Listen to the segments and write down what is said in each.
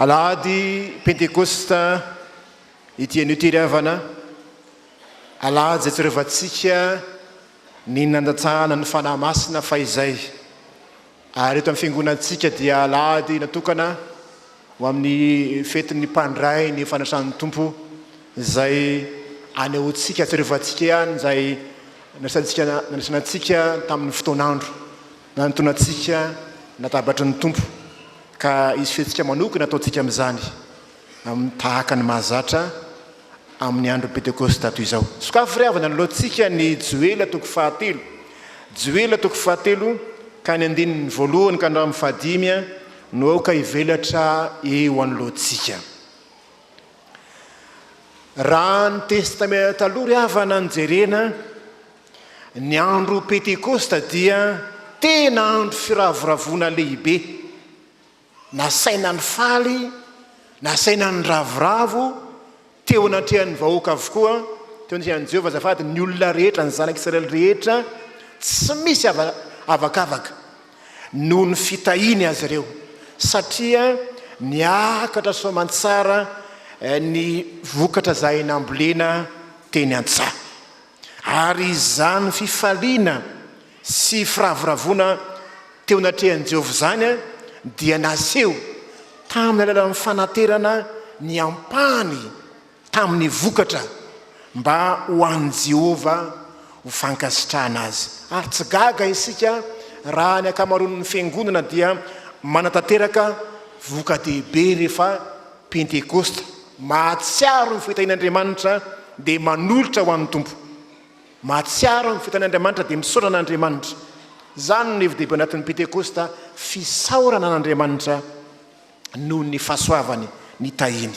Alahady Pentekosta ity anio ity ry havana, alahady izay tsorovantsika ny nandatsahana ny Fanahy Masina fahizay. Ary eto amin'ny fiangonantsika dia alahady natokana ho amin'ny fetin'ny mpandray ny fanasan'ny Tompo izay anehoantsika, atsirovantsika ihany izay nasantsika nanasana antsika tamin'ny fotoan'andro nanontonantsika ny latabatry ny Tompo ka hisy fihetsika manokana ataontsika amin'izany amin'ny tahaka ny mahazatra amin'ny andro Pentekosta toy izao. Sokafy ry havana anoloantsika ny Joela toko fahatelo. Joela toko fahatelo ka ny andininy voalohany ka hatramin'ny fahadimy no aoka hivelatra eo anoloantsika. Raha ny Testamenta Taloha ry havana no jerena, ny andro Pentekosta dia tena andro firavoravoana lehibe. Nasaina nifaly, nasaina niravoravo teo anatrehan'ny vahoaka avokoa, teo anatrehan'i Jehovah azafady, ny olona rehetra, ny zanak'Israely rehetra, tsy misy avakavaka, noho ny fitahiany azy ireo, satria niakatra soamantsara ny vokatra izay nambolena teny an-tsaha. Ary izany fifaliana sy firavoravoana teo anatrehan'i Jehovah izany dia naseho tamin'ny alalan'ny fanaterana ny ampahany tamin'ny vokatra mba ho an'i Jehovah ho fankasitrahana azy. Ary tsy gaga isika raha ny ankamaroan'ny fiangonana dia manatanteraka voka-dehibe rehefa Pentekosta. Mahatsiaro ny fitahian'Andriamanitra dia manolotra ho an'ny Tompo. Mahatsiaro ny fitahian'Andriamanitra dia misaotra an'Andriamanitra. Izany no hevi-dehibe anatin'ny Pentekosta, fisaorana an'Andriamanitra noho ny fahasoavany nitahiany.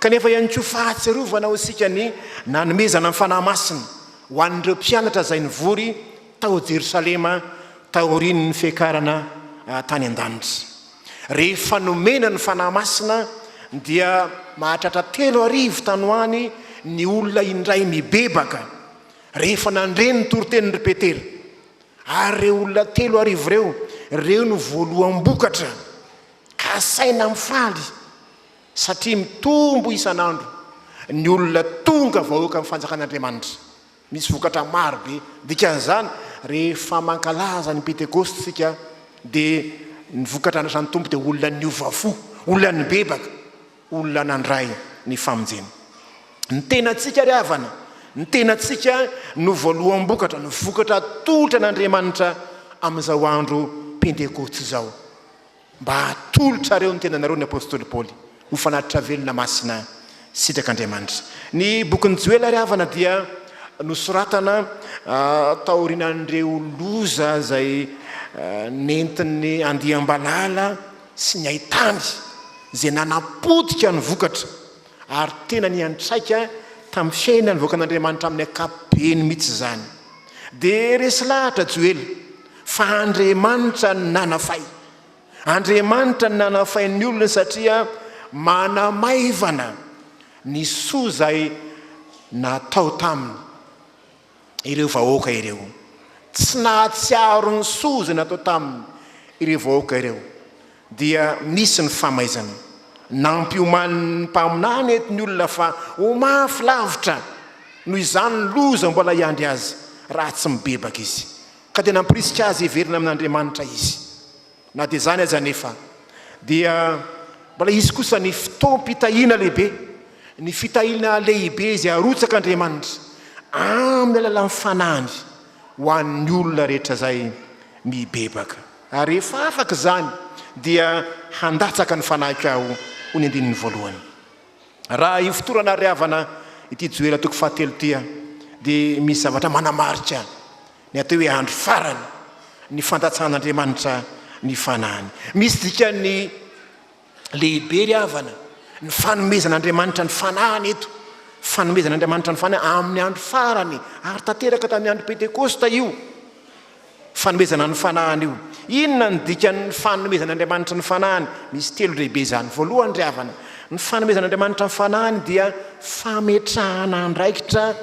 Kanefa ihany koa fahatsiarovana ho isika ny nanomezana ny Fanahy Masina ho an'ireo mpianatra izay nivory tao Jerosalema taorian'ny fiakarana tany an-danitra. Rehefa nomena ny Fanahy Masina dia mahatratra 3000 tany ho any ny olona indray mibebaka rehefa nandre ny toritenin'i Petera. Ary ireo olona 3000 ireo, ireo no voaloham-bokatra ka asaina mifaly satria mitombo isan'andro ny olona tonga vahoakan'ny fanjakan'Andriamanitra. Misy vokatra maro be. Dikan'izany, rehefa mankalaza ny Pentekosta isika, dia ny vokatra andrasan'ny Tompo dia olona niova fo, olona nibebaka, olona nandray ny famonjena. Ny tenantsika ry havana, ny tenantsika no voaloham-bokatra, ny vokatra atolotra an'Andriamanitra amin'izao andro Pentekosta izao. Mba hatolotrareo ny tenanareo ny apostoly Paoly ho fanatitra velona masina sitrak'Andriamanitra. Ny bokin'i Joela ry havana dia nosoratana taorianan'ireo loza izay nentin'ny andiam-balala sy ny haitany izay nanapotika ny vokatra ary tena niantraika tamin'ny fiainan'ny vahoakan'Andriamanitra amin'ny ankapobeny mihitsy izany. Dia resy lahatra Joela fa Andriamanitra no nanafay. Andriamanitra no nanafay ny olony satria manamaivana ny soa izay natao taminy ireo vahoaka ireo. Tsy nahatsiaro ny soa izay natao taminy ireo vahoaka ireo. Dia nisy ny famaizana. Nampiomanin'ny mpaminany eto ny olona fa ho mafy lavitra noho izany ny loza mbola hiandry azy raha tsy mibebaka izy. Ka dia nampirisika azy hiverina amin'Andriamanitra izy. Na dia izany aza anefa, dia mbola hisy kosa ny fotoam-pitahiana lehibe, ny fitahiana lehibe izay arotsak'Andriamanitra amin'ny alalan'ny Fanahiny ho an'ny olona rehetra izay mibebaka. Ary rehefa afaka izany, dia handatsaka ny Fanahiko Aho, hoy ny andininy voalohany. Raha ifotorana ry havana ity Joela toko fahatelo ity, dia misy zavatra manamarika ny atao hoe andro farany, ny fandatsahan'Andriamanitra ny Fanahiny. Misy dikany lehibe ry havana ny fanomezan'Andriamanitra ny Fanahiny eto. Fanomezan'Andriamanitra ny Fanahiny amin'ny andro farany, ary tanteraka tamin'ny andro Pentekosta io fanomezana ny Fanahiny io. Inona ny dikan'ny fanomezan'Andriamanitra ny Fanahiny? Misy telo lehibe izany. Voalohany ry havana, ny fanomezan'Andriamanitra ny Fanahiny dia fametrahana andraikitra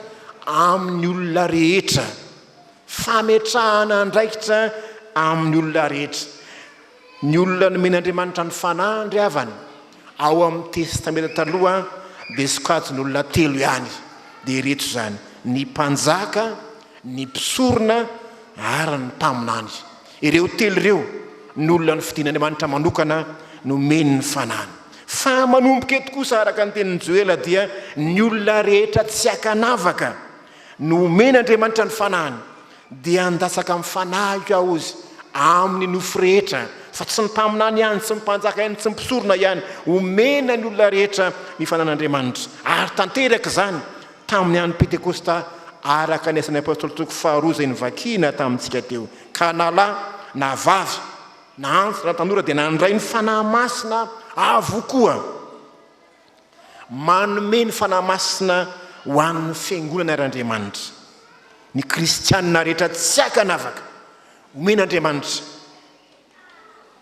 amin'ny olona rehetra. Fametrahana andraikitra amin'ny olona rehetra. Ny olona nomen'Andriamanitra ny Fanahiny ry havana, Ao amin'ny Testamenta Taloha dia sokajin'olona telo ihany, dia ireto izany, ny mpanjaka, ny mpisorona ary ny mpaminany. Ireo telo ireo no olona nofidin'Andriamanitra manokana nomeny ny Fanahiny. Fa manomboka eto kosa, araka ny tenin'i Joela, dia ny olona rehetra tsy ankanavaka no omen'Andriamanitra ny Fanahiny, dia handatsaka amin'ny Fanahiko Aho, hozy, amin'ny nofo rehetra, fa tsy ny mpaminany ihany, tsy ny mpanjaka ihany, tsy ny mpisorona ihany, omena ny olona rehetra ny Fanan'Andriamanitra. Ary tanteraka izany tamin'ny andro Pentekosta araka ny Asan'ny Apostoly toko faharoa izay novakiana tamintsika teo, ka na lahy na vavy, na antitra na tanora dia nandray ny Fanahy Masina avokoa. Manome ny Fanahy Masina ho an'ny Fiangonana ary Andriamanitra. Ny kristianina rehetra tsy ankanavaka, omen'Andriamanitra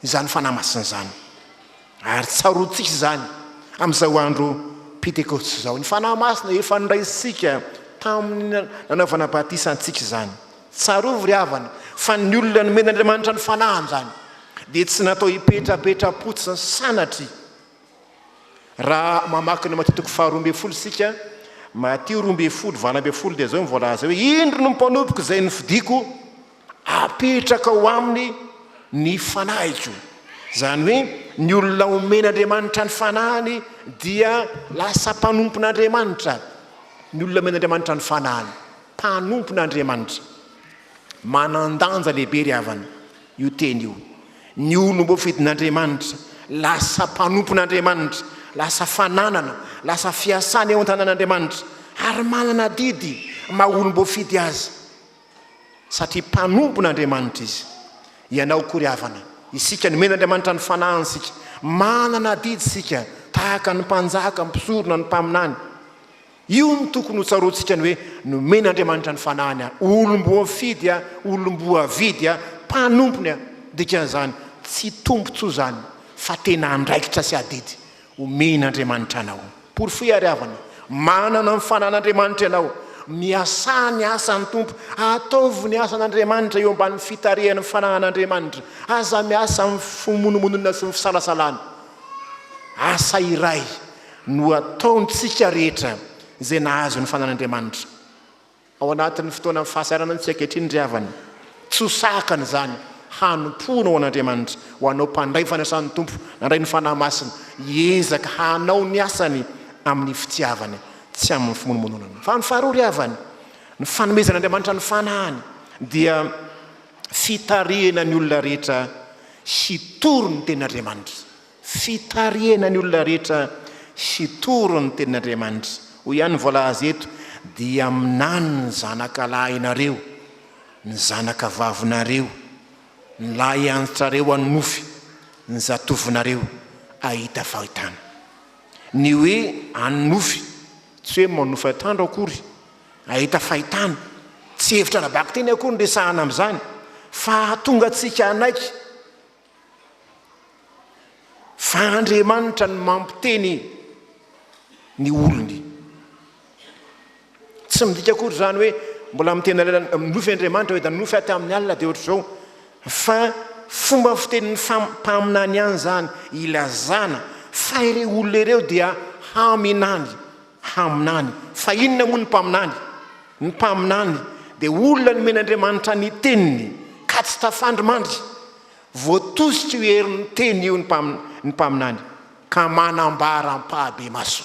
izany Fanahy Masina izany. Ary tsaroantsika izany amin'izao andro Pentekosta izao. Ny Fanahy Masina efa noraisintsika tamin'ny nanaovana batisa antsika izany. Tsarovy ry havana fa ny olona nomen'Andriamanitra ny Fanahiny izany dia tsy natao hipetrapetra-potsiny sanatria. Raha mamaky ny Matio toko faha 12 isika, Matio 12, 18 dia izao no voalaza hoe, Indro ny mpanompoko izay nofidiko, apetraka ho aminy ny fanahiko. Izany hoe ny olona omen'Andriamanitra ny fanahiny dia lasa mpanompon'Andriamanitra. Ny olona omen'Andriamanitra ny fanahiny, mpanompon'Andriamanitra. Manan-danja lehibe ry havana io teny io. Ny olom-boafidin'Andriamanitra, lasa mpanompon'Andriamanitra, lasa fananana, lasa fiasana eo an-tanan'Andriamanitra, ary manana adidy maha olom-boafidy azy, satria mpanompon'Andriamanitra izy. Ianao koa ry havana, isika nomen'Andriamanitra ny fanahiny isika, manana adidy isika, tahaka ny mpanjaka, ny mpisorona, ny mpaminany. Io no tokony ho tsaroantsika ny hoe nomen'Andriamanitra ny fanahiny aho, olom-boafidy aho, olom-boavidy aho, mpanompony aho. Dikan'izany, tsy tombontsoa izany fa tena andraikitra sy adidy omen'Andriamanitra anao. Porofoy àry havana, manana ny fanan'Andriamanitra ianao, miasà ny asan'ny Tompo, ataovy ny asan'Andriamanitra eo ambanin'ny fitarihan'ny fananan'Andriamanitra, aza miasa amin'ny fimonomonona sy ny fisalasalana. Asa iray no ataontsika rehetra izay nahazo ny fanan'Andriamanitra. Ao anatin'ny fotoanan'ny fahasahiranana isika ankehitriny ry havana. Tsy ho sakana izany hanompoana ho an'Andriamanitra, ho anao mpandray fanasan'ny Tompo, nandray ny Fanahy Masina, hiezaka hanao ny asany amin'ny fitiavana, tsy amin'ny fimonomononana. Fa ny faharoa ry havana, ny fanomezan'Andriamanitra ny Fanahiny dia fitarihana ny olona rehetra hitory ny tenin'Andriamanitra. Fitarihana ny olona rehetra hitory ny tenin'Andriamanitra. Hoy ihany ny voalaza eto, Dia haminany ny zanakalahinareo, ny zanakavavinareo, ny lahy antitrareo hanonofy, ny zatovonareo hahita fahitana. Ny hoe hanonofy, tsy hoe manonofy atoandro akory, hahita fahitana, tsy hevitra ara-bakiteny akory no resahana amin'izany, fa hahatonga antsika hanaiky Fa Andriamanitra no mampiteny ny olony. Tsy midika akory izany hoe mbola miteny alalan'ny nofy Andriamanitra hoe da nofy aho tamin'ny alina dia ohatr'izao. Fa fomba fitenin'ny mpaminany ihany izany ilazana fa ireo olona ireo dia haminany, haminany. Fa inona moa ny mpaminany? Ny mpaminany dia olona nomen'Andriamanitra ny teniny ka tsy tafandry mandry. Voatosika io herin'ny teny io ny mpaminany ka manambara ampahabemaso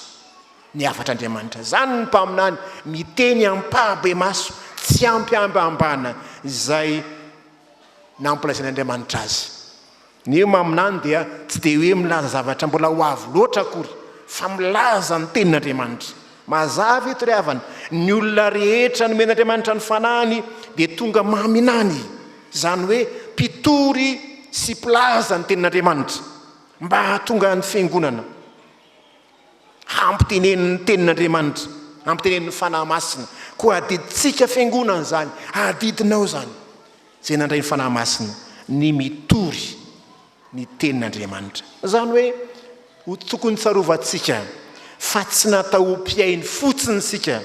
ny hafatr'Andriamanitra. Izany ny mpaminany miteny ampahabemaso, tsy ampiambambana izay nampilazain'Andriamanitra azy. Ny hoe maminany dia tsy dia hoe milaza zavatra mbola ho avy loatra akory fa milaza ny tenin'Andriamanitra. Mazava eto ry havana, ny olona rehetra nomen'Andriamanitra ny fanahiny dia tonga maminany, izany hoe mpitory sy mpilaza ny tenin'Andriamanitra mba hahatonga ny fiangonana hampitenenin'ny tenin'Andriamanitra, hampitenenin'ny Fanahy Masina. Koa adidintsika fiangonana izany, adidinao izany. Izay nandray ny Fanahy Masina, ny mitory ny Tenin'Andriamanitra. Izany hoe, ho tokony tsarovantsika fa tsy natao ho mpihaino fotsiny isika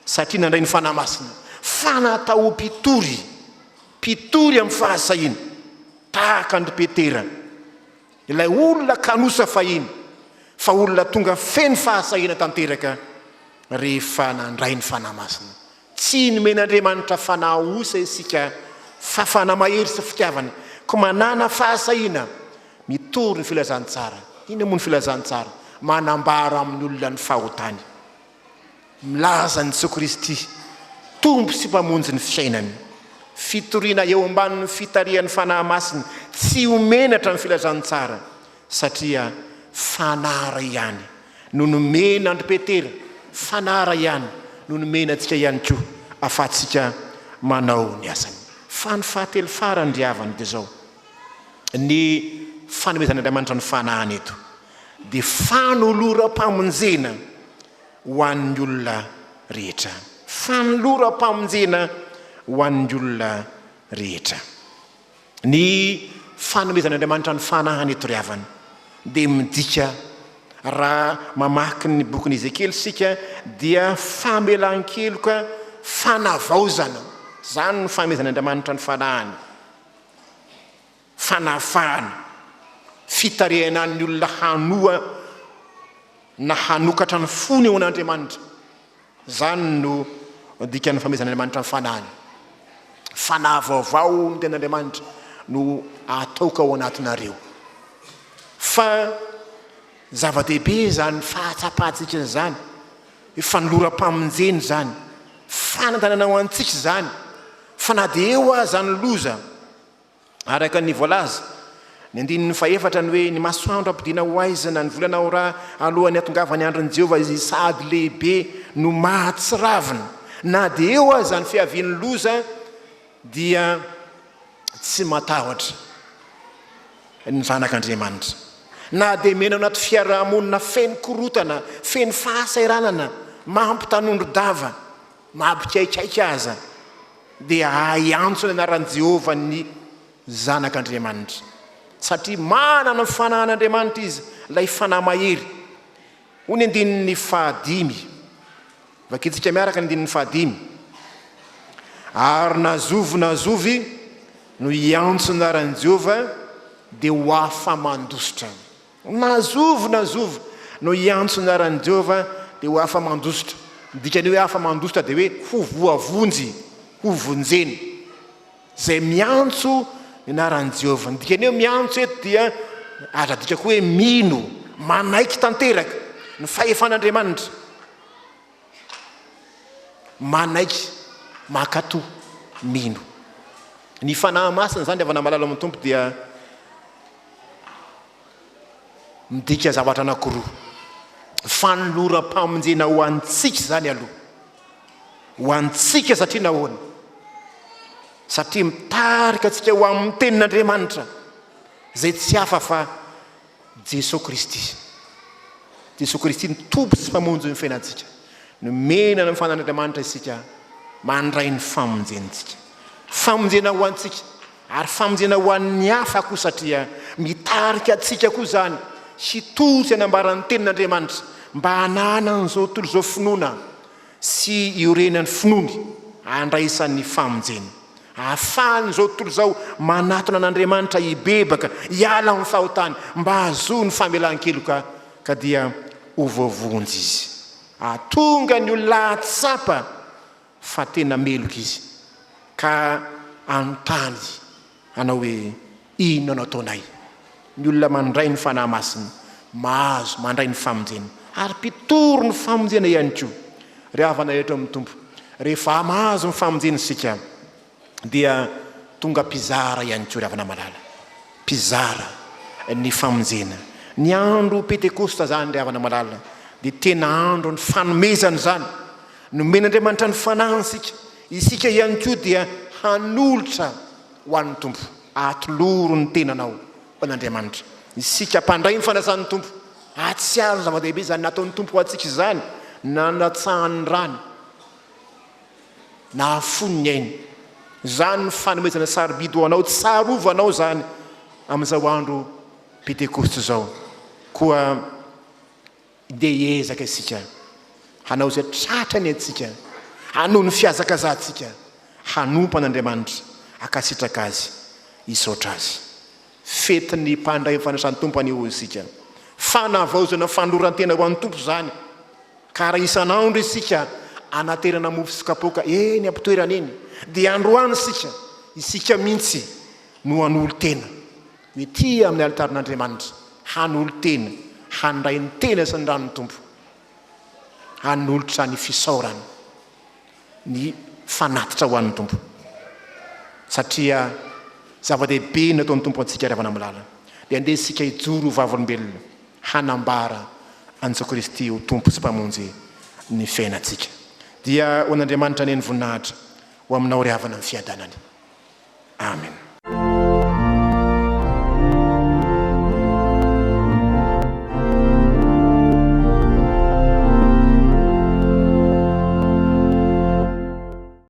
satria nandray ny Fanahy Masina, fa natao ho mpitory, mpitory amin'ny fahasahiana, tahaka an-dry Petera, ilay olona kanosa fahiny. Fa olona tonga feno fahasahiana tanteraka rehefa nandray ny Fanahy Masina. Tsy nomen'Andriamanitra fanahy osa isika fa fanahy mahery sy fitiavana. Koa manàna fahasahiana mitory ny filazantsara. Inona moa ny filazantsara? Manambara amin'ny olona ny fahotany. Milaza an'i Jesoa Kristy, Tompo sy Mpamonjy ny fiainany. Fitoriana eo ambanin'ny fitarihan'ny Fanahy Masina. Tsy ho menatra ny filazantsara satria Fanahy iray ihany no nomena an-dry Petera, Fanahy iray ihany no nomena antsika ihany koa ahafahantsika manao ny asany. Fa ny fahatelo farany ry havana dia izao, ny fanomezan'Andriamanitra ny Fanahiny eto dia fanoloram-pamonjena ho an'ny olona rehetra. Fanoloram-pamonjena ho an'ny olona rehetra. Ny fanomezan'Andriamanitra ny Fanahiny eto ry havana dia midika, raha mamaky ny bokin'i Ezekiela isika, dia famelan-keloka, fanavaozana. Izany no fanomezan'Andriamanitra ny Fanahiny. Fanafahana, fitarihana ny olona hanoa na hanokatra ny fony eo an'Andriamanitra. Izany no dikan'ny famehezan'Andriamanitra ny Fanahiny. Fanahy vaovao ny tenin'Andriamanitra no ataoko ao anatinareo. Fa zava-dehibe izany fahatsapantsika izany, hoe fanoloram-pamonjena izany, fanantenana ho antsika izany, fa na dia eo aza ny loza, Araka ny voalaza, ny andininy fahefatra ny hoe ny masoandro hampodiana ho haizina, ny volana ho ra alohan'ny hatongavan'ny andron'i Jehovah izay sady lehibe no mahatsiravina. Na dia eo aza ny fiavian'ny loza dia tsy matahotra ny zanak'Andriamanitra. Na dia miaina ao anaty fiarahamonina feno korotana, feno fahasahiranana, mampitanondro-dava, mampikaikaika aza, dia hiantso ny anaran'i Jehovah ny Zanak'Andriamanitra, satria manana ny fanahin'Andriamanitra izy, ilay fanahy mahery. Hoy ny andininy fahadimy. Vakintsika miaraka ny andininy fahadimy. Ary na zovy na zovy no hiantso ny anaran'i Jehovah, dia ho afa-mandositra. Na zovy na zovy no hiantso ny anaran'i Jehovah, dia ho afa-mandositra. Ny dikan'ny hoe afa-mandositra dia hoe ho voavonjy, ho vonjena. Izay miantso ny anaran'i Jehovah. Ny dikan'ny hoe miantso eto dia azo adika koa hoe mino, manaiky tanteraka ny fahefan'Andriamanitra. Manaiky, mankatò, mino. Ny Fanahy Masina izany, ry havana malala ao amin'ny Tompo, dia Midika zavatra anankiroa. Fanoloram-pamonjena ho antsika izany aloha. Ho antsika satria nahoana? Satria mitarika antsika ho amin'ny tenin'Andriamanitra izay tsy hafa fa Jesoa Kristy. Jesoa Kristy ny Tompo sy Mpamonjy ny fiainantsika. Nomena ny fanan'Andriamanitra isika mandray ny famonjentsika. Famonjena ho antsika. Ary famonjena ho an'ny hafa koa satria mitarika antsika koa izany hitory sy hanambara ny tenin'Andriamanitra mba hananan'izao tontolo izao finoana sy hiorenan'ny finoany handraisany ny famonjena. Ahafahan'izao tontolo izao manatona an'Andriamanitra hibebaka, hiala amin'ny fahotany mba hahazoany famelan-keloka ka dia ho voavonjy izy. Hahatonga ny olona hahatsapa fa tena meloka izy ka hanontany hanao hoe, Inona no ataonay? Ny olona mandray ny Fanahy Masina, mahazo, mandray ny famonjena, ary mpitory ny famonjena ihany koa. Ry havana rehetra ao amin'ny Tompo, rehefa mahazo ny famonjena isika, dia tonga mpizara ihany koa ry havana malala, mpizara ny famonjena. Ny andro Pentekosta izany ry havana malala, dia tena andron'ny fanomezana izany. Nomen'Andriamanitra ny Fanahiny isika. Isika ihany koa dia hanolotra ho an'ny Tompo. Atoloro ny tenanao ho an'Andriamanitra. Isika mpandray ny fanasan'ny Tompo. Hahatsiaro ny zava-dehibe izany nataon'ny Tompo ho antsika izany, nanatsahany ny rany, nahafoy ny ainy. Izany no fanomezana sarobidy ho anao. Tsarovanao izany amin'izao andro Pentekosta izao. Koa. Dia hiezaka isika hanao izay tratrany antsika, hanohy ny fihazakazahantsika hanompo an'Andriamanitra, hankasitraka Azy, hisaotra Azy. Fetin'ny mpandray ny fanasan'ny Tompo anie hoy isika. Fanavaozana fanoloran-tena ho an'ny Tompo izany. Ka raha isan'andro isika anaterana mofo sy kapoaka eny am-pitoerana eny, dia androany isika, isika mihitsy no hanolo-tena ho ety amin'ny alitarin'Andriamanitra, hanolo-tena, handray ny tena sy ny ran'ny Tompo, hanolotra ny fisaorana, ny fanatitra ho an'ny Tompo. Satria zava-dehibe ny nataon'ny Tompo antsika ry havana malala. Dia andeha isika hijoro ho vavolombelona, hanambara an'i Jesoa Kristy ho Tompo sy Mpamonjy ny fiainantsika. Dia ho an'Andriamanitra anie ny voninahitra, ho aminao ry havana ny fiadanany. Amen.